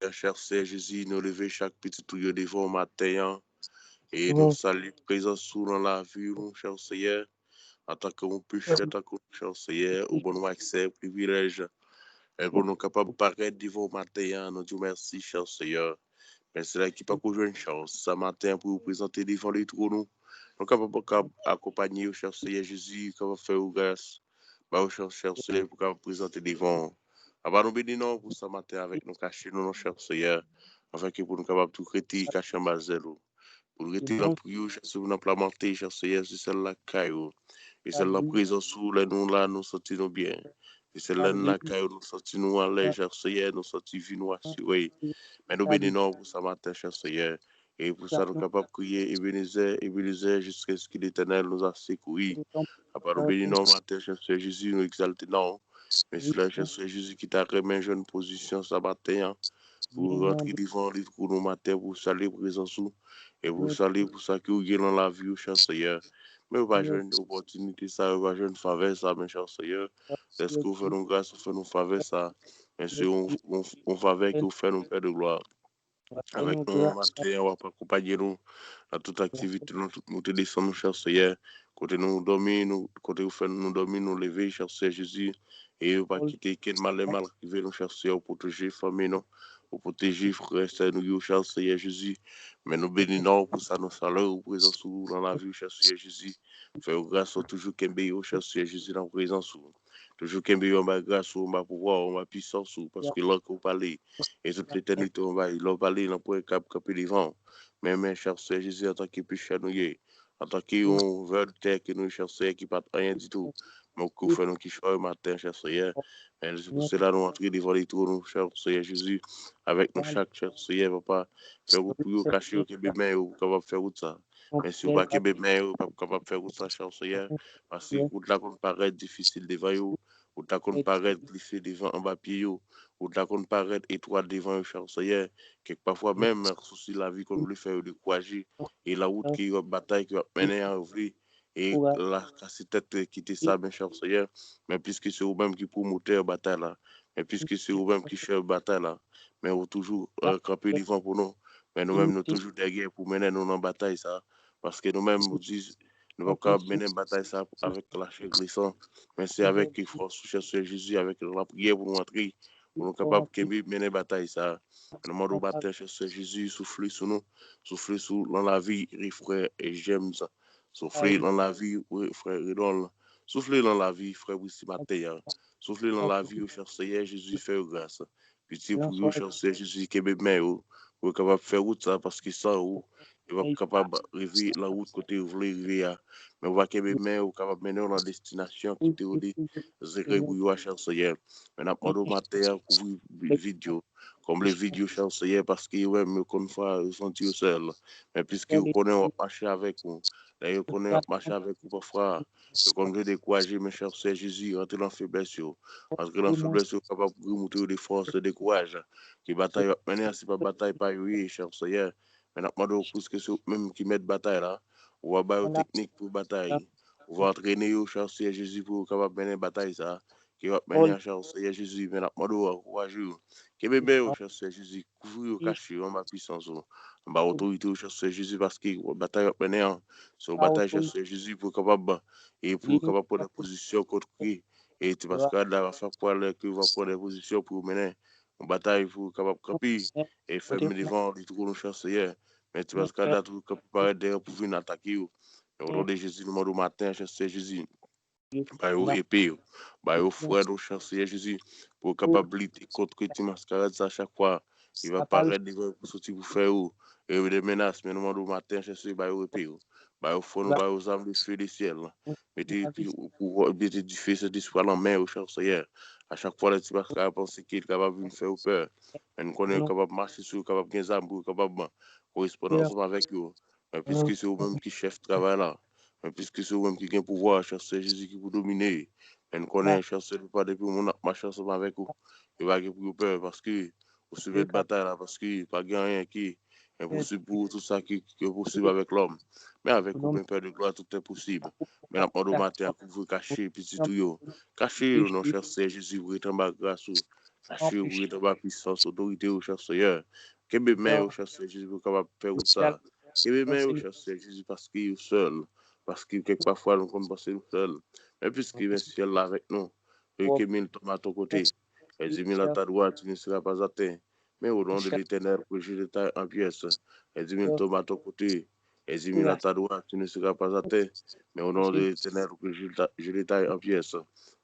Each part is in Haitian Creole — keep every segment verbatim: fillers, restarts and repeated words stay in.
Seyè, chè Seyè Jezi, nou leve chak pitit ou yo devan w maten an. E nou salye prezans ou nan lavi nou, chè Seyè. Antanke yon pechè tankou nou, chè Seyè, ou ban nou aksè, privilèj. E pou nou kapab parèt devan w maten an, nou di w mèsi, chè Seyè. Men sila ki pako jwenn chans, sa maten an pou yo prezante devan lè twòn ou. Nou kapab, kapab akonpaye yo, chè Seyè Jezi, kapab fè yo gras. Ba yo chans, chè Seyè, pou kapab prezante devan w. Apa nou beni non pou sa maten avèk nou, kache nou non, chè Seyè. Afin ke pou nou kapab tou rete kache anba zèl ou. Pou nou rete nan pri ou, chè Seyè, pou nou plamante, chè Seyè, se sèl lakay ou. E sèl nan prezans ou, lè nou la, nou santi nou byen. E sèl lè nou lakay ou, nou santi nou alèz, chè Seyè, nou santi vi nou asire. Men nou beni non pou sa maten, chè Seyè. E pou sa nou kapab kriye Ebenezè, Ebenezè, jiskaske Letènèl nous a secourus. Apa nou beni non maten, chè Seyè Jezi, nou egzalte non. Men sila, chè Seyè Jezi, ki ta renmen jwenn pozisyon sa maten an. Pou rantre devan li pou nou maten, pou salye prezans ou. E pou salye pou sa ke ou gen nan lavi yo, chè Seyè. Men yo pa jwenn opòtinite sa, yo pa jwenn favè sa, men chè Seyè. Dèske ou fè nou gras, ou fè nou favè sa. Men se yon, yon, yon favè ke ou fè nou, Pè de glwa. Avèk nou maten an, w ap akonpaye nou nan tout aktivite nou, tout moute desann nou, chè Seyè. Kote nou dòmi, nou, kote ou fè nou dòmi, nou leve, chè Seyè Jezi. E ou pa kite kenn malè mal rive nou, chè Seyè, ou pwoteje fanmi nou, ou pwoteje frè sè nou yo, chè Seyè Jezi. Men nou beni non pou sa, nou salye ou prezans ou nan lavi, chè Seyè Jezi. Fè yo gras, ou toujou kenbe yo, chè Seyè Jezi, nan prezans ou. Toujou kenbe yo anba gras ou, anba pouvwa ou, anba pisans ou, paske lè ke ou pale, e tout letènite ou anba yo. Lè ou pale, nan pwen k ap kanpe devan ou. Men, men, chè Seyè Jezi, antanke pechè nou ye, antanke yon vè de tè ke nou ye, chè Seyè, ki pa t anyen ditou, men ou ke ou fè nou ki chwa yo maten, chè Seyè. Men se pou sela nou antre devan lè twòn ou, chè Seyè Jezi, avèk nou chak, chè Seyè, papa. Fè wout pou yo, kache yo, kenbe men yo, kapab fè wout sa. Men si ou pa kenbe men yo, yo p ap kapab fè wout sa, chè Seyè, paske wout la konn parèt difisil devan yo, wout la konn parèt glise devan anba pye yo, wout la konn parèt etwat devan yo, chè Seyè. Kèk pafwa menm, sousi lavi konn vle fè yo dekouraje, e lawout ke yo ap batay, ke yo ap mennen an, yo vle, e la kase tèt, kite sa, men chè Seyè. Men piske se ou menm ki pwomotè batay la, men piske se ou menm ki chèf batay la, men ou toujou, eh, kanpe devan pou nou. Men nou menm, nou toujou dèyè pou mennen nou nan batay sa. Paske nou menm, nou di, nou p ap kapab mennen batay sa avèk lachè e le san, men se avèk fòs ou, chè Seyè Jezi, avèk lapriyè pou nou antre, pou nou kapab kenbe mennen batay sa. Nou mande w maten, chè Seyè Jezi, soufle sou nou, soufle sou nan lavi frè James, soufle nan lavi frè Renol, soufle nan lavi frè Prisi maten an, soufle nan lavi yo, chè Seyè Jezi, fè yo gras. Pitié pou yo, chè Seyè Jezi, kenbe men yo, pou yo kapab fè wout sa, paske san ou, yo p ap kapab rive nan wout kote yo vle rive a. Men ou va kenbe men yo, kapab mennen yo nan destinasyon ki te yo dezire pou yo a, chè Seyè. Men n ap mande w maten an, kouvri vid yo, konble vid yo, chè Seyè, paske yo menm, yo konn fwa, yo santi yo sèl. Men piske yo konnen w ap mache avèk ou, lè yo konnen y ap mache avèk ou, pafwa, yo konn vle dekouraje, men chè Seyè Jezi, rantre nan feblès yo. Rantre nan feblès yo, kapab remoute yo de fòs, de kouraj. Ke batay yo ap mennen an, se pa batay pa yo ye, chè Seyè. Men n ap mande w, piske se ou menm ki mèt batay la, ou va ba yo teknik pou batay. Ou va antrene yo, chè Seyè Jezi, pou yo kapab mennen batay sa. Ke yo ap mennen an, chè Seyè Jezi, men n ap mande w ankouraje yo. Kenbe men yo, chè Seyè Jezi, kouvri yo, kache yo anba pisans ou, anba otorite ou, chè Seyè Jezi, paske batay yo ap mennen an, se yon batay, chè Seyè Jezi, pou yo kapab, e pou yo kapab pran de pozisyon kont ki, e ti maskarad la, a chak fwa lè ke yo va pran de pozisyon pou yo mennen yon batay, pou yo kapab kanpe, e fèmen devan lè twòn ou, chè Seyè. Men ti maskarad la toujou kanpe parèt dèyè pou vin atake yo. Men o non de Jezi, nou mande w maten an, chè Seyè Jezi, ba yo epe yo, ba yo frè nou, chè Seyè Jezi, pou yo kapab lite kont ti maskarad sa chak fwa li va parèt devan yo pou soti pou fè yo, e de menas, men nou mande w maten an, chè Seyè, ba yo epe yo, ba yo frè nou, ba yo zam de feu de syèl. Mete, mete dife Sentespri a nan men yo, chè Seyè. A chak fwa lè ti maskarad panse ke li kapab vin fè yo pè, men nou konnen yo kapab mache sou yo, kapab gen zam pou yo kapab koresponn ansanm avèk yo. Men piske se ou menm ki chèf travay la, men piske se ou menm ki gen pouvwa, chè Seyè Jezi, ki pou domine, men n konnen, chè Seyè, papa, depi yon moun ap mache ansanm avèk ou, yo pa gen pou yo pè, paske ou se mèt batay la, paske pa gen anyen ki enposib pou ou, tout sa ki, ki posib avèk lòm. Men avèk ou, men Pè de glwa, tout est possible. Men n ap mande w maten an, kouvri, kache pitit ou yo. Kache yo non, chè Seyè Jezi, pou rete anba gras ou. Asire yo pou rete anba pisans, otorite yo, chè Seyè. Kenbe men yo, chè Seyè Jezi, pou yo kapab fè wout sa. Kenbe men yo, chè Seyè Jezi, paske yo sèl. Paske kèk pafwa nou konn panse nou sèl. Men piske men syèl la avèk nou, et que mille tombent à ton côté, et dix mille à ta droite, tu ne seras pas atteint. Mais au nom de l'Éternel, que je te taille en pièces. Et dix mille tombent à ton côté, et dix mille à ta droite, tu ne seras pas atteint. Mais au nom de l'Éternel, que je ta- je te taille en pièces.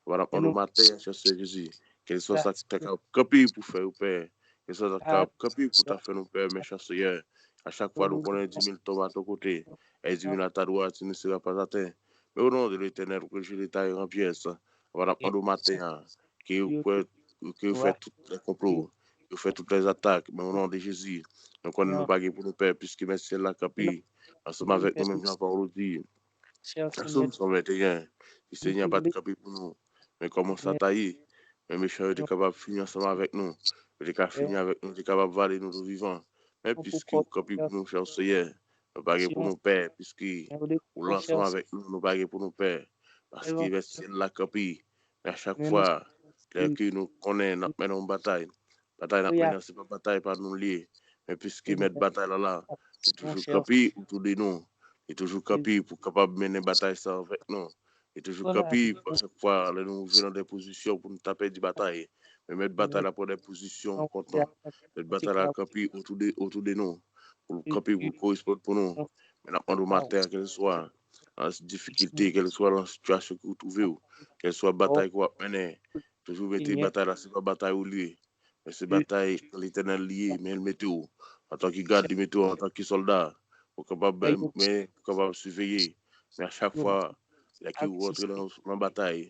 Voilà, on nous matin, chè Seyè Jezi. Kèlkeswa sa ki ta ka kanpe pou fè yo pè. Kèlkeswa sa ki ta ka kanpe pou ta fè nou pè, men chè Seyè. A chak fwa nou konnen dix mille tombent à ton côté, et dix mille à ta droite, tu ne seras pas atteint. Mais au nom de l'Éternel, que je te taille en pièces. Voilà, pandan maten an, ke yo fè, ke yo fè tout lè konplo, ke yo fè tout lè atak, men o non de Jezi, nou konnen nou pa gen pou nou pè, piske men syèl la kanpe ansanm avèk nou, menm jan pawòl ou di, nan Sòm san venteyen, si Senyè a pa t kanpe pou nou, men kòman sa ta ye? Men mechan yo te kapab fini ansanm avèk nou, yo te ka fini avèk nou, yo te kapab vale nou tou vivan. Men piske ou kanpe pou nou, chè Seyè, nou pa gen pou nou pè, piske ou la ansanm avèk nou, nou pa gen pou nou pè. Paske men syèl la kanpe, men a chak fwa, lè ke nou konnen n ap mennen yon batay, batay n ap mennen an, se pa batay pa nou l ye, men piske mèt batay la la, li toujou kanpe otou de nou, li toujou kanpe pou kapab mennen batay sa avèk nou, li toujou kanpe pou a chak fwa lè nou rive nan de pozisyon pou nou ta pèdi batay, men mèt batay la pran de pozisyon kont nou, mèt batay la kanpe otou de, otou de nou, pou l kanpe, pou l koresponn pou nou. Men n ap mande w maten an, kèlkeswa nan difikilte, kèlkeswa nan sitiyasyon ke w twouve w, kèlkeswa batay ke w ap mennen, toujou mete batay la, se pa batay ou l ye, men se batay Letènèl li ye, men l mete w antanke gad, li mete w antanke sòlda, pou kapab, men, pou kapab siveye. Men a chak fwa, lè ke w rantre nan, nan batay,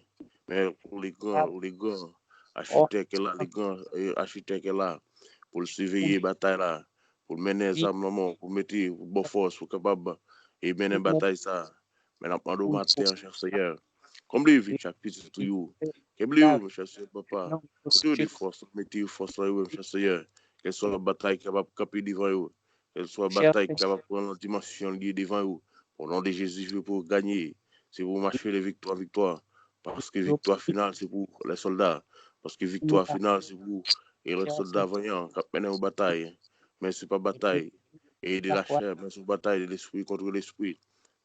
men le gran, le gran achitèk la, le gran, eh, achitèk la, pou l siveye batay la, pou l mennen zam nan men w, pou mete, pou ba w fòs, pou kapab, e mennen batay sa. Men n ap mande w maten an, chè Seyè, konble vi chak pitit ou yo. Kenbe yo, chè Seyè, papa. Mete yo de fòs, mete yo fòs nan yo, chè Seyè. Kèlkeswa batay ki kapab kanpe devan yo, kèlkeswa batay ki kapab pran nan dimansyon li devan yo. O non de Jezi, se pou w ganye, se pou w mache de viktwa an viktwa. Paske viktwa final, se pou lè sòlda. Paske viktwa final, se pou e lè sòlda vanyan k ap mennen yon batay. Men se pa batay e de lachè, men se yon batay de lespri kont lespri.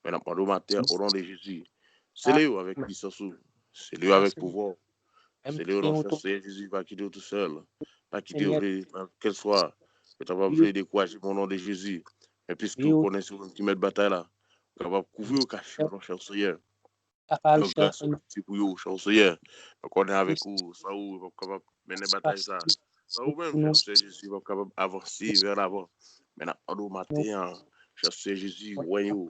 Men n ap mande w maten an, o non de Jezi, sele yo avèk pisans ou, sele yo avèk pouvwa w. Sele yo nan chè Seyè Jezi, pa kite yo tousèl. Pa kite yo vle, kèlkeswa yo ta va vle dekouraje m, o non de Jezi. Men piske w konnen se ou menm ki mèt batay la, ou kapab kouvri yo, kache yo nan chè Seyè. Yon gras ou mete pou yo, chè Seyè. Nou konnen avèk ou, san ou, yo p ap kapab mennen batay sa. San ou menm, chè Seyè Jezi, yo p ap kapab avanse vè lavan. Men n ap mande w maten an, chè Seyè Jezi, wè yo,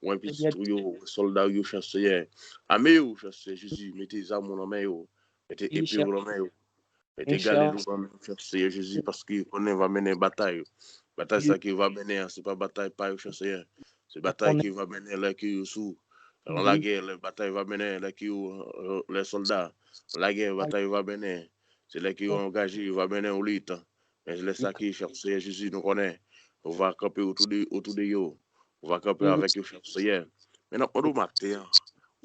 wè pitit ou yo, wè sòlda yo, chè Seyè. Ame yo, chè Seyè Jezi, mete zam ou nan men yo, mete epe ou nan men yo. Mete galil ou nan men yo, chè Seyè Jezi, paske yo konnen yo va mennen batay. Batay sa ke yo va mennen an, se pa batay pa yo, chè Seyè. Se batay ke yo va mennen lè ke yo sou, nan lagè, lè batay va mennen, lè ke yo, eh, lè sòlda, lagè, batay yo va mennen. Se lè ke yo angaje, yo va mennen yon lit. Men lè sa ke, chè Seyè Jezi, nou konnen, ou va kanpe otou de, otou de yo. Ou va kanpe avèk yo, chè Seyè. Men n ap mande w maten an,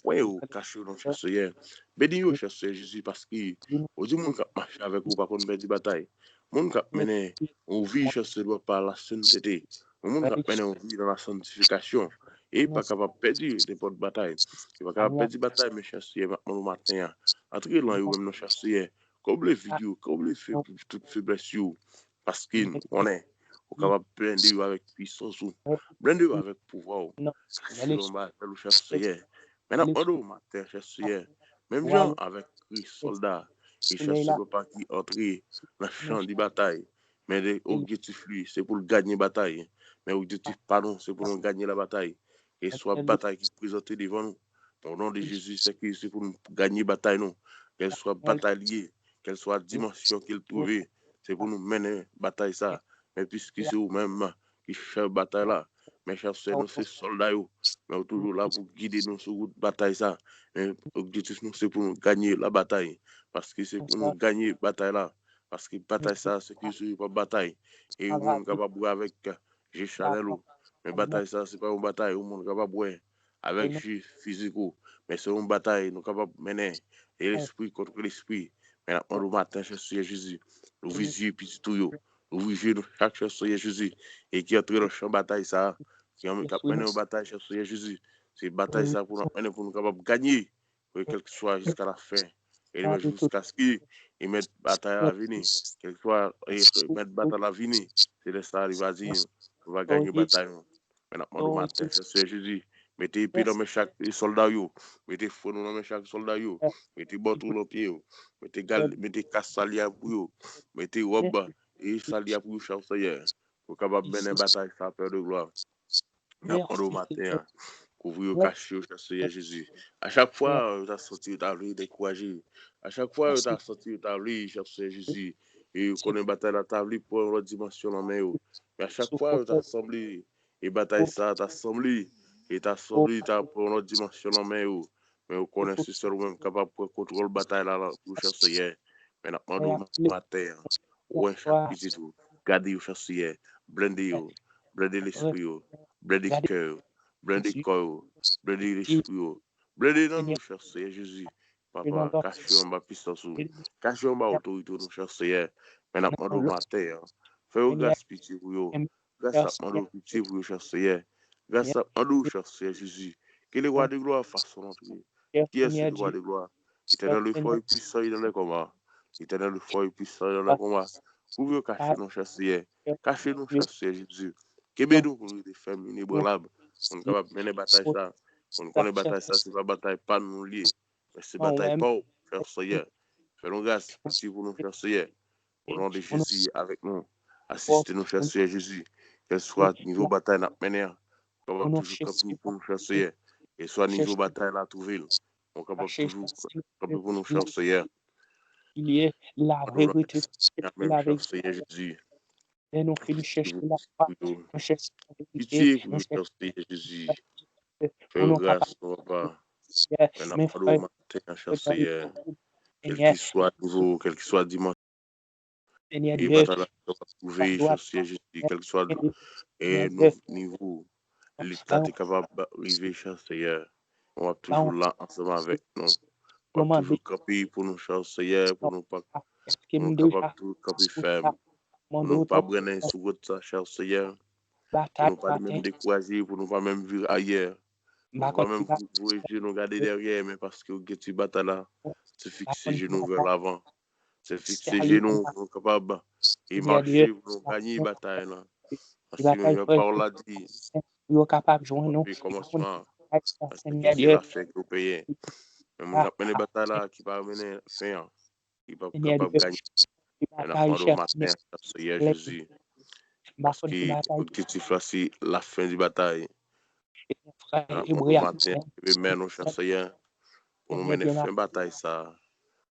wè yo, kache yo nan chè Seyè. Beni yo, chè Seyè Jezi, paske ou di moun k ap mache avèk ou pa konn pèdi batay. Moun k ap mennen yon vi, chè Seyè, dwa pa lasentete. Yon moun k ap mennen yon vi nan lasantifikasyon. E pa kapab pèdi nenpòt batay. E pa kapab pèdi batay, men chè Seyè, m ap mande w maten an. Antre lan yo menm nan chè Seyè. Konble vid yo, konble fe-, tout feblès yo. Paske nou konnen ou kapab blende yo avèk pisans ou. Blende yo avèk pouvwa w. Kache yo anba zèl ou, chè Seyè. Men n ap mande w maten, chè Seyè. Menm jan avèk Kris sòlda, e chè Seyè, papa, ki antre nan chan de batay. Men de objektif li, se pou l ganye batay. Men objektif pa nou, se pou nou ganye labatay. Kèlkeswa batay ki prezante devan nou, o non de Jezi, se ke se pou nou ganye batay nou. Kèlkeswa batay li ye, kèlkeswa dimansyon ke l twouve, se pou nou mennen batay sa. Men piske se ou menm ki chèf batay la, men chèf, se nou se sòlda yo. Men ou toujou la pou gide nou sou wout batay sa. Men objektif nou se pou nou ganye labatay. Paske se pou nou ganye batay la. Paske batay sa, se Kris yo p ap batay. E ou menm kapab wè avèk je chanèl ou. Men batay sa, se pa yon batay yon moun kapab wè avèk je fizik ou. Men se yon batay nou kapab mennen. E lespri kont lespri. Men n ap mande w maten, chè Seyè Jezi, louvri zye pitit ou yo, louvri je nou chak, chè Seyè Jezi, e ki antre nan chan batay sa a, ki anmen k ap mennen yon batay, chè Seyè Jezi. Se batay sa pou n ap mennen pou nou kapab ganye, kèlkeswa jiska lafen. E li menm jiskaske e mèt batay la vini, kèlkeswa e mèt batay la vini, se lè sa a li va di nou, nou va ganye batay nou. Men n ap mande w maten, chè Seyè Jezi, mete epe nan men chak sòlda yo, mete fre nou nan men chak sòlda yo, mete bòt ou nan pye yo, mete gal, mete kas salya pou yo, mete wòb e salya pou yo, chè Seyè, pou kapab mennen batay sa, Pè de glwa. N ap mande w maten an, kouvri yo, kache yo, chè Seyè Jezi. A chak fwa yo ta santi yo ta vle dekouraje, a chak fwa yo ta santi yo ta vle, chè Seyè Jezi, e yo konnen batay la ta vle pran yon lòt dimansyon nan men yo. Men a chak fwa yo ta sanble e batay sa ta sanble, e ta sanble ta pran yon lòt dimansyon nan men yo. Men yo konnen se sèl ou menm k kapab pran kontwòl batay la pou yo, chè Seyè. Men n ap mande w maten an, wè chak pitit ou, gade yo, chè Seyè, blende yo, blende lespri yo, blende kè yo, blende kò yo, blende lespri yo, blende nanm yo, chè Seyè Jezi. Papa, kache yo anba pisans ou, kache yo anba otorite w, non, chè Seyè. Men n ap mande w maten an, fè yo gras, pitye pou yo. Gras ap mande w pitye pou yo, chè Seyè. Gras ap mande w, chè Seyè Jezi. Ke le wa de glwa fase yon antre. Kiyès ki le wa de glwa? Etènèl e fò e pwisan e nan lè kòma. Etènèl e fò e pwisan e nan lè kòma. Kouvri yo, kache nou, chè Seyè. Kache nou, chè Seyè Jezi. Kenbe nou pou nou rete fèm, inebranlab. Pou nou kapab mennen batay sa. Pou nou konnen batay sa, se pa batay pa nou li ye. Men se batay pa w, chè Seyè. Fè nou gras, pitye pou nou, chè Seyè. O non de Jezi, avèk nou. Asiste nou, chè Seyè Jezi. Kèlswa nivo batay n ap mennen an, kapab toujou kanpe pou nou, chè Seyè. Kèlswa nivo batay la twouve l, ou kapab toujou kanpe pou nou, chè Seyè. Amèn, chè Seyè Jezi. Pitye pou yo, chè Seyè Jezi. Fè yo gras, non, papa. Men n ap mande w maten an, chè Seyè. Kèlkeswa nivo, kèlkeswa dimansyon. E batay la kapab twouve, chè Seyè Jezi, kèlkeswa e nou nivo lit la te kapab rive, chè Seyè. W ap toujou la ansanm avèk nou. W ap toujou kanpe pou nou, chè Seyè, pou nou pa pou nou kapab toujou kanpe fèm. Pou nou pa brennen sou wout sa, chè Seyè. Pou nou pa menm dekouraje, pou nou pa menm vire ayè. Pou nou pa menm voye je nou gade dèyè, men paske w gen ti batay la, se fikse je nou vè lavan. Se fikse je nou pou nou kapab e mache pou nou ganye batay la. Paske menm jan pawòl la di, yo kapab jwenn nou. Depi kòmansman an, paske se lafen ki yo peye. Men moun k ap mennen batay la ki pa mennen fen an, ki p ap kapab ganye. Men n ap mande w maten an, Seyè Jezi, paske objektif la se lafen di batay. N ap mande w maten an, kenbe men nou, chè Seyè, pou nou mennen fen batay sa a.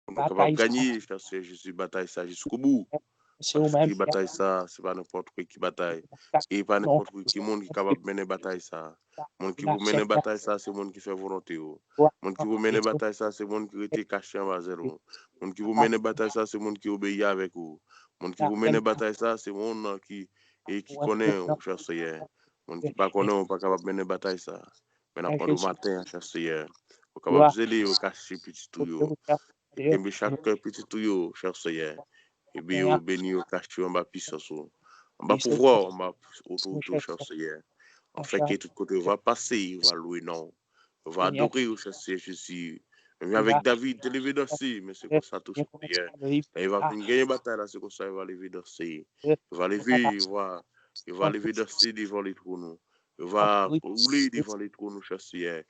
Pou nou kapab ganye, chè Seyè Jezi, batay sa jiskobou. Paske batay sa, se pa nenpòt ki batay. E pa nenpòt ki moun ki kapab mennen batay sa. Moun ki pou mennen batay sa, se moun ki fè volonte w. Moun ki pou mennen batay sa, se moun ki rete kache anba zèl ou. Moun ki pou mennen batay sa, se moun ki obeyi avèk ou. Moun ki pou mennen batay sa, se moun ki, e ki konnen w, chè Seyè. Moun ki pa konnen w pa kapab mennen batay sa. Men n ap mande w maten an, chè Seyè, ou kapab zele yo, kache pitit ou yo. Kenbe chak pitit ou yo, chè Seyè. Epi yo beni yo, kache yo anba pisans ou, anba pouvwa w, anba otorite w, chè Seyè. Afin ke tout kote yo va pase, yo va lwe non w. Yo va adore yo, chè Seyè Jezi. Menm jan avèk David te leve danse, men se konsa tou, chè Seyè. Lè yo va vin genyen batay la, se konsa yo va leve danse. Yo va leve, yo va, yo va leve danse devan letwòn ou. Yo va woule devan letwòn ou, chè Seyè,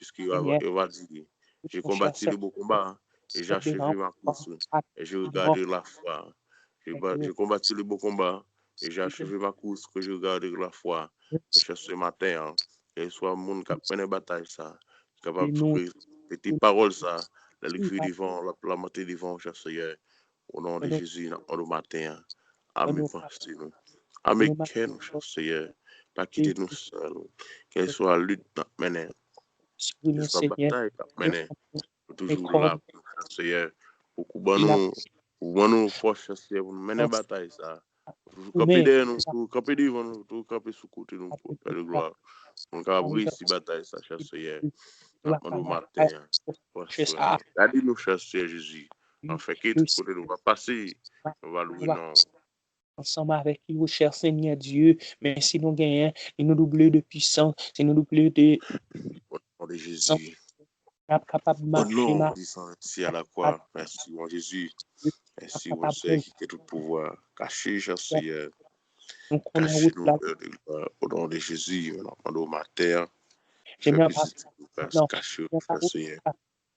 piske yo va, yo va di, J'ai combattu le bon combat et j'ai achevé ma course et je regarde la foi. J'ai ba- j'ai combattu le bon combat et j'ai achevé ma course que je regarde la foi. Chè Seyè, maten an, kèlkeswa moun k ap mennen batay sa, ki kapab repete pawòl sa, lè li rive devan w, l ap lamante devan w, chè Seyè. O non de Jezi, n ap mande w maten an, ame panse nou, ame kè nou, chè Seyè. Pa kite nou sèl. Kèlkeswa lit n ap mennen, kèlkeswa batay n ap mennen, nou toujou la pou nou, chè Seyè. Ou kou ban nou, ou ban nou fòs, chè Seyè, pou nou mennen batay sa. Ou toujou kanpe dèyè nou, ou toujou kanpe devan nou, ou toujou kanpe sou kote nou, Pè de glwa. Pou nou kapab reyisi batay sa, chè Seyè. N ap mande w maten an, gade nou, chè Seyè Jezi. Afin ke tout kote nou va pase, nou va lwe non. Ansanm avèk yo, chè Senyè Dye, men si nou genyen, li nou double de pwisans, si nou double de Au nom de Jésus. N ap kapab mache. Au nom du sang versé à la croix. Merci, mon Jésus. Merci, mon Seigneur, qui est tout pouvoir. Caché, cher Seigneur. Nou konnen wout la. Au nom de Jésus, nou mande au matin. Fè plis de grâce, caché, cher Seigneur.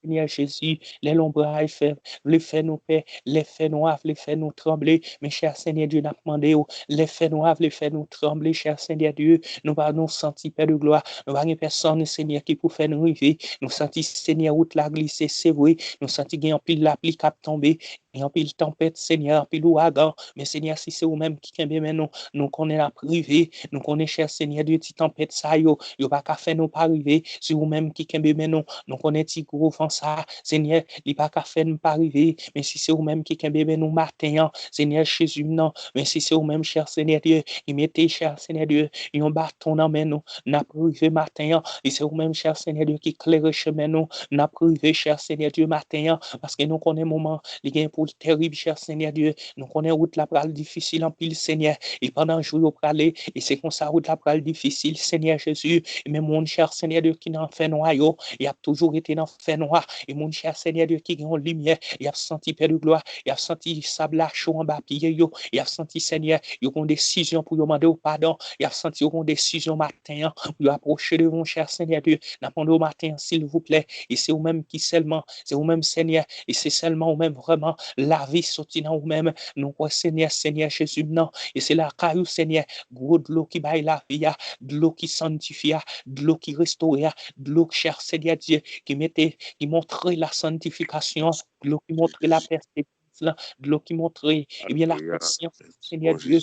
Senyè Jezi, lè lonbraj fè, vle fè nou pè, lè fènwa vle fè nou tranble, men chè Senyè Dye, n ap mande w, lè fènwa vle fè nou tranble, chè Senyè Dye, nou pa nou santi pè de glwa, nou pa gen pèsonn, Senyè, ki pou fè nou rive, nou santi, Senyè, wout la glise, se vre, nou santi gen anpil lapli k ap tonbe, gen anpil tanpèt, Senyè, anpil ouragan, men Senyè, si se ou menm ki kenbe men nou, nou konnen n ap rive, nou konnen, chè Senyè Dye, ti tanpèt sa yo, yo pa ka fè nou pa rive, se ou menm ki kenbe men nou, nou konnen ti gwo van sa, Senyè, li pa ka fè n pa rive, men si se ou menm ki kenbe men nou maten an, Senyè Jezi m nan, men si se ou menm, chè Senyè Dye, ki mete, chè Senyè Dye, yon baton nan men nou, n ap rive maten an, e se ou menm, chè Senyè Dye, ki klere chemen nou, n ap rive, chè Senyè Dye, maten an, paske nou konnen moman li gen pou l terib, chè Senyè Dye, nou konnen wout la pral difisil anpil, Senyè, e pandan jou yo prale, e se konsa wout la pral difisil, Senyè Jezi, e men moun, chè Senyè Dye, ki nan fènwa yo, y ap toujou rete nan fènwa, e moun, chè Senyè Dye, ki gen yon limyè, y ap santi pè de glwa, y ap santi sab la cho anba pye yo, y ap santi, Senyè, yo gen yon desizyon pou yo mande w padon, y ap santi yo gen yon desizyon maten an, pou yo apwoche devan w, chè Senyè Dye, n ap mande w maten an, silvouplè, e se ou menm ki sèlman, se ou menm, Senyè, e se sèlman ou menm vrèman, lavi soti nan ou menm, nou kwè, Senyè, Senyè Jezi m nan, e se lakay ou, Senyè, gwo dlo ki bay lavi a, dlo ki sanntifye a, dlo ki restore a, dlo, chè Senyè Dye, ki mete, ki montre la santifikasyon, dlo ki montre la pèseverans lan, dlo ki montre, ebyen, la konsyans, Senyè Dye,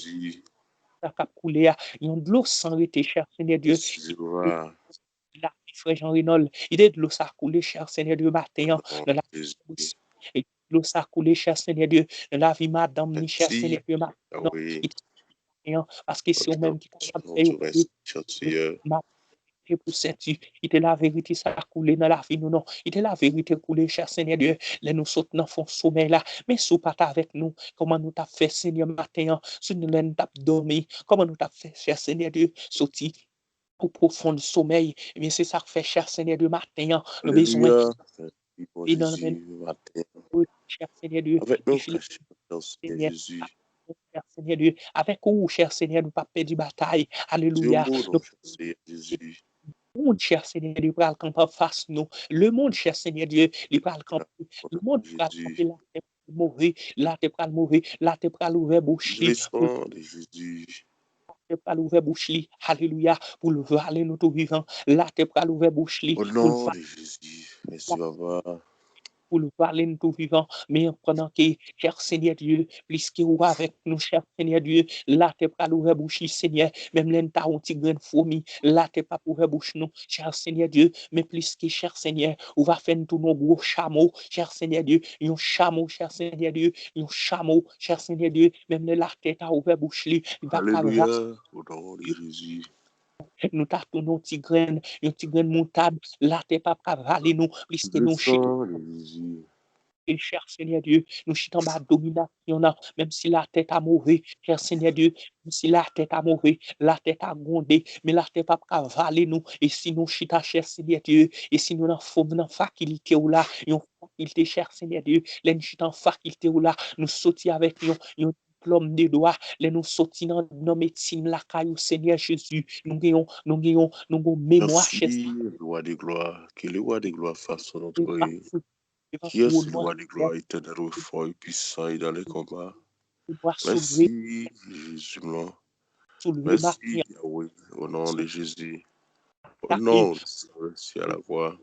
sa k ap koule a, yon dlo san rete, chè Senyè Dye, lavi frè Jean Renold, kite dlo sa koule, chè Senyè Dye, maten an, nan lavi frè Boussy, e dlo sa koule, chè Senyè Dye, nan lavi madanm ni, chè Senyè Dye, maten an, kite maten an, paske se ou menm ki kapab fè yo koule, maten, kite pou senti, kite laverite sa koule nan lavi nou non, kite laverite koule, chè Senyè Dye, lè nou sot nan fon somèy la, men si w pa t avèk nou, kòman nou t ap fè, Senyè, maten an, si nou lè n t ap dòmi, kòman nou t ap fè, chè Senyè Dye, soti ou pwofon somèy, ebyen, se sa k fè, chè Senyè Dye, maten an, nou bezwen e nan men, chè Senyè Dye, avèk nou, chè Senyè Dye, avèk ou, chè Senyè, nou p ap pèdi batay, alelouya, nou, lemonn, chè Senyè Dye, pral kanpe anfas nou, lemonn, chè Senyè Dye, li pral kanpe, lemonn pral kanpe, latè move, latè pral move, latè pral ouvè bouch li. Latè pral ouvè bouch li, alelouya, pou l vale nou tou vivan. Latè pral ouvè bouch li pou l vale, pou l vale nou tou vivan. Men pandan ke, chè Senyè Dye, pliske ou avèk nou, chè Senyè Dye, latè pral ouvè bouch li, Senyè. Menm lè n ta yon ti grenn fomi, latè p ap ouvè bouch nou, chè Senyè Dye. Men pliske, chè Senyè, ou va fè n tounen yon gwo chamo, chè Senyè Dye, yon chamo, chè Senyè Dye, yon chamo, chè Senyè Dye, menm lè latè ta ouvè bouch li, li pa ka vale. Nou ta tounen yon ti grenn, yon ti grenn moutad, latè p ap ka vale nou, pliske nou chita. E chè Senyè Dye, nou chita anba dominasyon nan, menm si latè ta move, chè Senyè Dye, menm si latè ta move, latè ta gwonde, men latè p ap ka vale nou. E si nou chita, chè Senyè Dye, e si nou nan fòm nan fakilte w la, yon fakilte, chè Senyè Dye, lè n chita nan fakilte w la, nou soti avèk yon, yon diplòm de dwa, lè nou soti nan, nan medsin lakay ou, Senyè Jezi, nou gen yon, nou gen yon, nou gen yon memwa, chè Senyè. Ki est le roi de gloire face au trône? Qui est ce roi de gloire éternel, fort et puissant et dans les combats? Mèsi, Jezi m lan. Mèsi, Yahweh, au nom de Jésus. Au nom de Jésus, à la voix.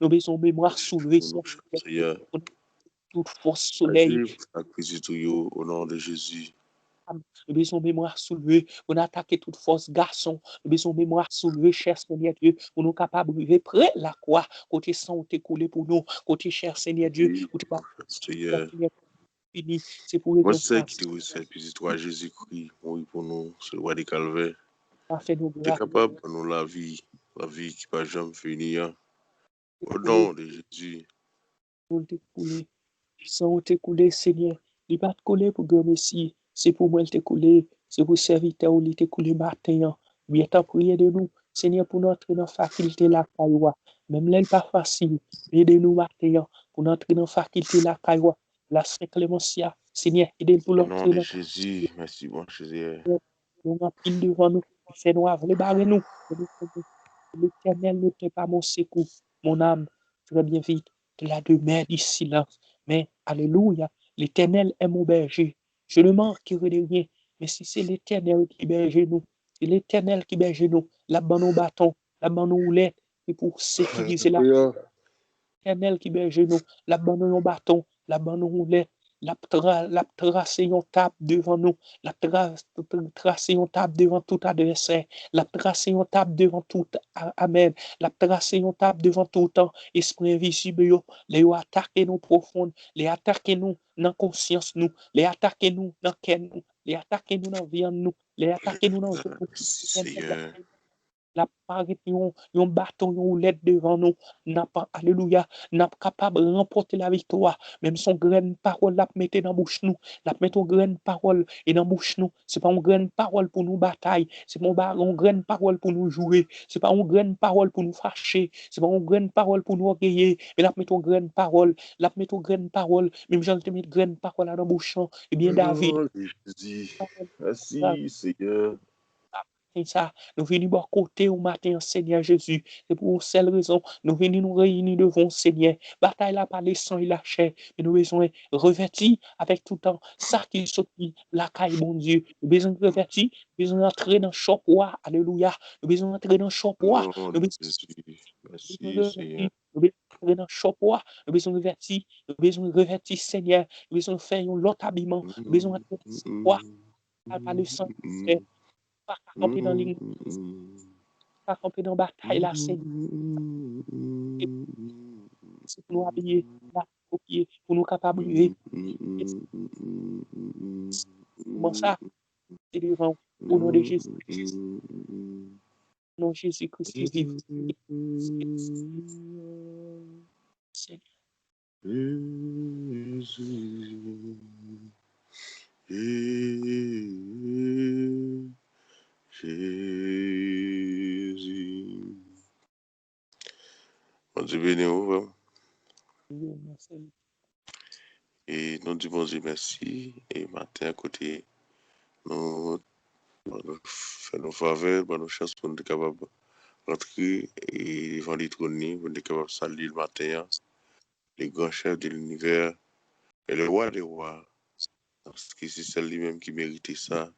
Nou bezwen memwa soulve, Senyè. Tout fòs solèy. Au nom de Jésus. Nou bezwen memwa soulve pou n atake tout fòs gason. Nou bezwen memwa soulve, chè Senyè Dye, pou nou kapab rive pre lakwa, kote san w te koule pou nou, kote, chè Senyè Dye, ou te pa fini. Se pou rezon sa, ki te resèt pitit ou a Jezikri mouri pou nou sou lwa de Kalvè. Ou te kapab ban nou lavi, lavi ki pa janm fini an. Au nom de Jésus. Pou l te koule. San w te koule, Senyè. Li pa t koule pou granmesi. Se pou mwen l te koule. Se pou sèvitè w li te koule maten an. Byen, tanpri, ede nou, Senyè, pou n antre nan fakilte lakay ou a. Menm lè l pa fasil, ede nou maten an pou n antre nan fakilte lakay ou a. La Saint Clemencia, Senyè, ede l pou l antre nan. O non de Jezi, mèsi, bon Senyè. Nou anpil devan nou, fè nwa vle bare nou. L'Éternel ne t'est pas mon secours, mon âme très bien vite de la demeure du silence. Men, alelouya, L'Éternel est mon berger. Je ne manquerai de rien. Men si se Letènèl ki bèje nou, se Letènèl ki bèje nou, l ap ban nou baton, l ap ban nou woulèt, se pou sekirize la. Letènèl ki bèje nou, l ap ban nou yon baton, l ap ban nou woulèt, l ap tra, l ap trase yon tab devan nou, l ap tra, trase yon tab devan tout advèsè, l ap trase yon tab devan tout, a- amèn, l ap trase yon tab devan tout espri envizib yo, lè yo atake nou pwofon, lè atake nou nan konsyans nou, lè atake nou nan kè nou, lè atake nou nan vyann nou, lè atake nou nan zo nou. L ap parèt yon, yon baton, yon woulèt devan nou. N ap, alelouya, n ap kapab ranpòte laviktwa. Menm se yon grenn pawòl l ap mete nan bouch nou. L ap mete yon grenn pawòl e nan bouch nou. Se pa yon grenn pawòl pou nou batay. Se pa yon ba- yon grenn pawòl pou nou joure. Se pa yon grenn pawòl pou nou fache. Se pa yon grenn pawòl pou nou ògeye. Men l ap mete yon grenn pawòl. L ap mete yon grenn pawòl. Menm jan l te met grenn pawòl la nan bouch an. Ebyen, David. Mèsi, Senyè. Maten sa, nou vini bò kote w maten an, Senyè Jezi. Se pou yon sèl rezon, nou vini, nou reyini devan w, Senyè. Batay la pa le san e la chè, men nou bezwen revèti avèk tout an sa ki soti lakay Bondye. Nou bezwen revèti, nou bezwen antre nan chòp wa. Alelouya. Nou bezwen antre nan chòp wa. Nou bezwen revèti. Nou bezwen antre nan chòp wa. Nou bezwen revèti. Nou bezwen revèti, Senyè. Nou bezwen fè yon lòt abiman. Nou bezwen antre nan chòp wa. Al pa le san, frè. Pa ka kanpe nan liy. Pa kanpe nan batay la, Senyè. Se pou nou abiye, la, pou nou kapab rive. Kòman sa? Se devan w. O non de Jezi Kris. Non Jezi Kris ki viv. Senyè. Jezi, Jezi. Bondye beni w, frè m. E nou di Bondye mèsi. E maten an, kote nou fè nou favè, ban nou chans pou nou te kapab rantre, e, devan li twòn li, pou nou te kapab salye l maten an. Le grand chef de l'univers et le roi des rois, paske se sèl li menm ki merite sa.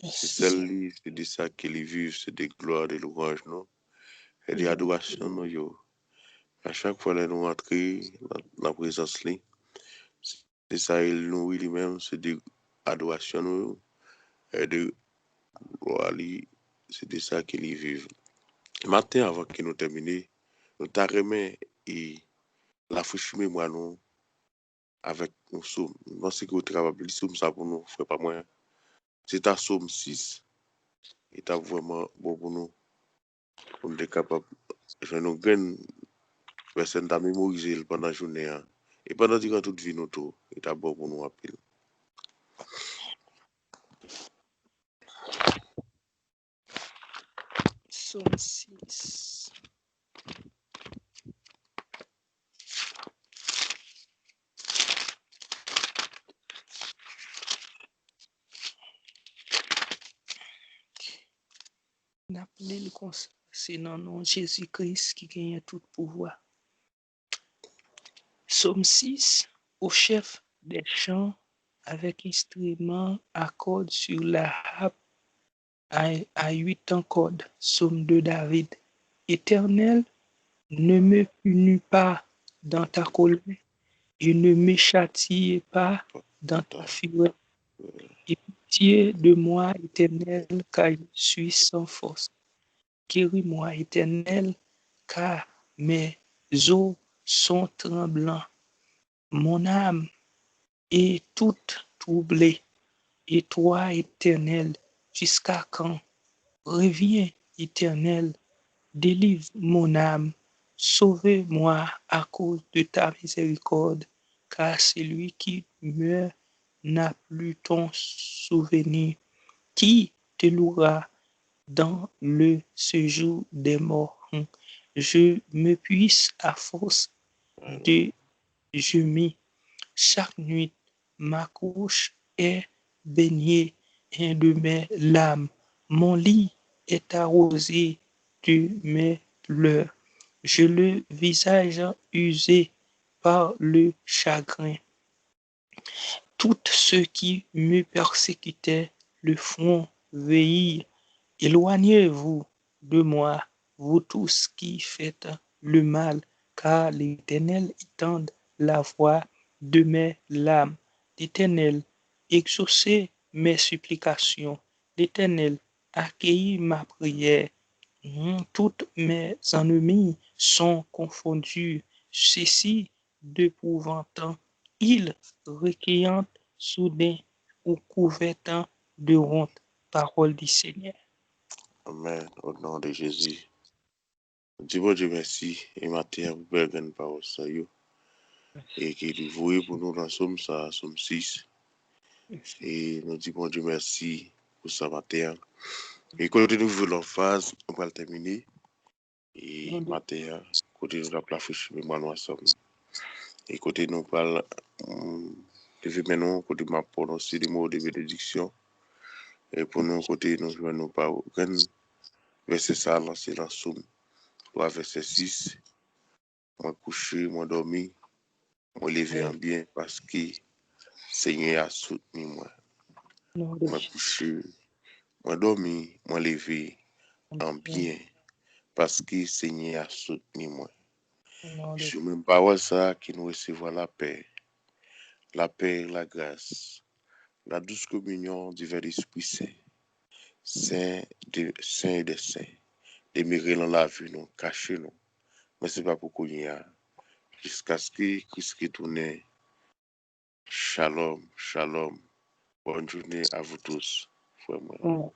Se sèl li, se de sa ke li viv, se de glwa, de lwanj nou. E de adorasyon nou yo. A chak fwa lè nou rantre nan, nan prezans li, se sa li nouri li menm, se de adorasyon nou yo, e de glwa li, se de sa ke li viv. Maten, avan ke nou tèmine, nou ta renmen e rafrechi memwa nou avèk yon sòm. M panse ke w te kapab li sòm sa pou nou, frè pa mwen. Se ta sòm sis. Li t ap vrèman bon pou nou, pou nou te kapab jwenn yon grenn vèsè, nou ta memorize l pandan jounen an. E pandan diran tout vi nou tou, li t ap bon pou nou anpil. Sòm sis. N ap li l konsa, se nan non Jezi Kris ki genyen tout pouvwa. Sòm sis, au chef des chants, avec instrument à cordes sur la harpe, à, à huit en corde. Sòm de David. Éternel, ne me punis pas dans ta colère, et ne me châtie pas dans ta fureur. Aie pitié de moi, Éternel, car je suis sans force. Guéris-moi, Éternel, car mes os sont tremblants, mon âme est toute troublée. Et toi, Éternel, jusqu'à quand? Reviens, Éternel, délivre mon âme, sauve-moi à cause de ta miséricorde, car celui qui meurt n'a plus ton souvenir. Qui te louera dans le séjour des morts? Je me puise à force de gémir. Chaque nuit, ma couche est baignée de mes larmes. Mon lit est arrosé de mes pleurs. J'ai le visage usé par le chagrin. Tous ceux qui me persécutaient, le front veillé. Éloignez-vous de moi, vous tous qui faites le mal, car l'Éternel entend la voix de mes larmes. L'Éternel, exaucez mes supplications. L'Éternel, accueille ma prière. Tous mes ennemis sont confondus. Ceux-ci d'épouvantan, il recueillant soudain ou couvert de honte. Parole du Seigneur. Amen. Au nom de Jésus. Nou di Bondye mèsi e maten an pou bèl grenn pawòl sa yo. E ki li voye pou nou nan Sòm sa, Sòm sis. E nou di Bondye mèsi pou sa maten an. E kote nou viv lòt faz, nou pral tèmine. E maten an, kote nou t ap rafrechi memwa nou ansanm. E kote nou pral mm, leve men nou, kote m ap pwononse de mo de benediksyon. E pou nou, kote nou jwenn nou pa grenn vèsè sa lanse nan Sòm twa vèsè sis. Mwen kouche, mwen dòmi, mwen leve an byen paske Senyè a soutni mwen. Mwen kouche, mwen dòmi, mwen leve an byen paske Senyè a soutni mwen. Sou menm pawòl sa a ke nou resevwa lapè, lapè, lagras, la dous kominyon di Vèlespri Sen, Sen de Sen e dè Sen, demere nan lavi nou, kache nou. Men se pa pou kounye a, jiskaske Kris retounen. Shalom, shalom. Bonne journée à vous tous, frè mwen.